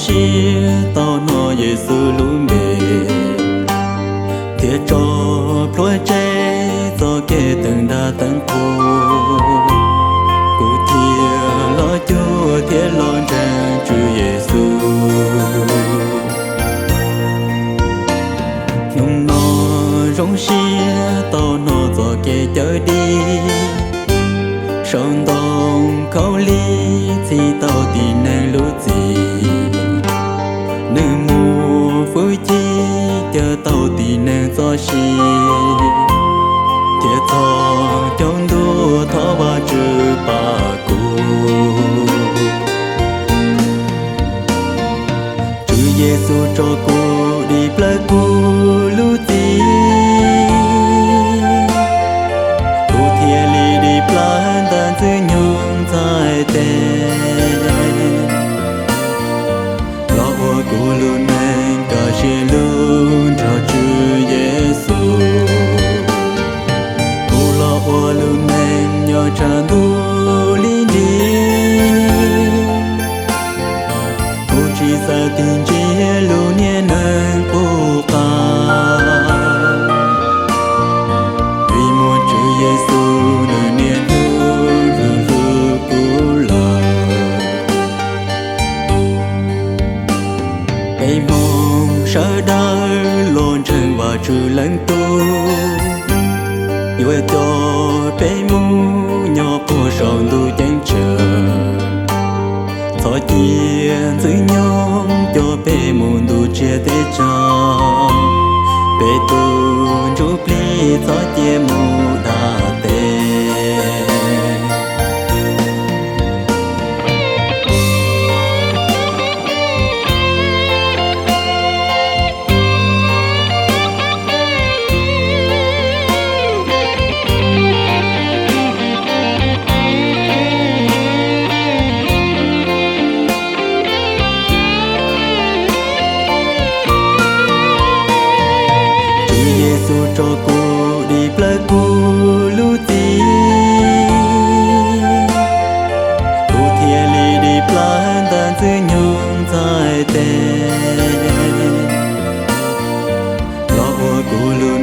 siab tau hnov Yexus lub npe, thiab tso plhuav tseg txoj kev teev dag teev qhua. Kuv thiaj los cuag thiab los ntseeg Tswv Yexus. Hnub no zoo siab tau hnov txoj kev cawm dim, sau ntoo khaub lig txhim tau tib neeg lub txim. Nws muaj hwj chim cawm tau tib neeg txoj sia, thiab txog caug ntuj thov Vajtswv pab kuv. Tswv Yexus tso kuv dim plaws kuv lub txim, kuv thiaj li dim plaws ntawm Ntxwg Nyoog txhais tes. Los ua kuv lub neej kaj siab lug nrog Tswv Yexus. Kuv los ua lub neej nyob tshav ntuj li nrig, kuv tsis txawj tig ntsiag lub niag neeg qub qab, vim muaj Tswv Yexus nws niaj hnub hlub hlub kuv lawm. Peb Hmoob sawv daws los ntseeg Vajtswv leej tub, yuav coj peb mus nyob puag saum ntuj ceeb tsheej. Txhob cia Ntxwg Nyoog coj peb mus ntuj tsav teb tsag, peb tus ntsuj plig txhob cia mus da tes. Tswv Yexus tso kuv dim plaws kuv lub txim, kuv thiaj li dim plaws ntawm Ntxwg Nyoog txhais tes. Los ua kuv lub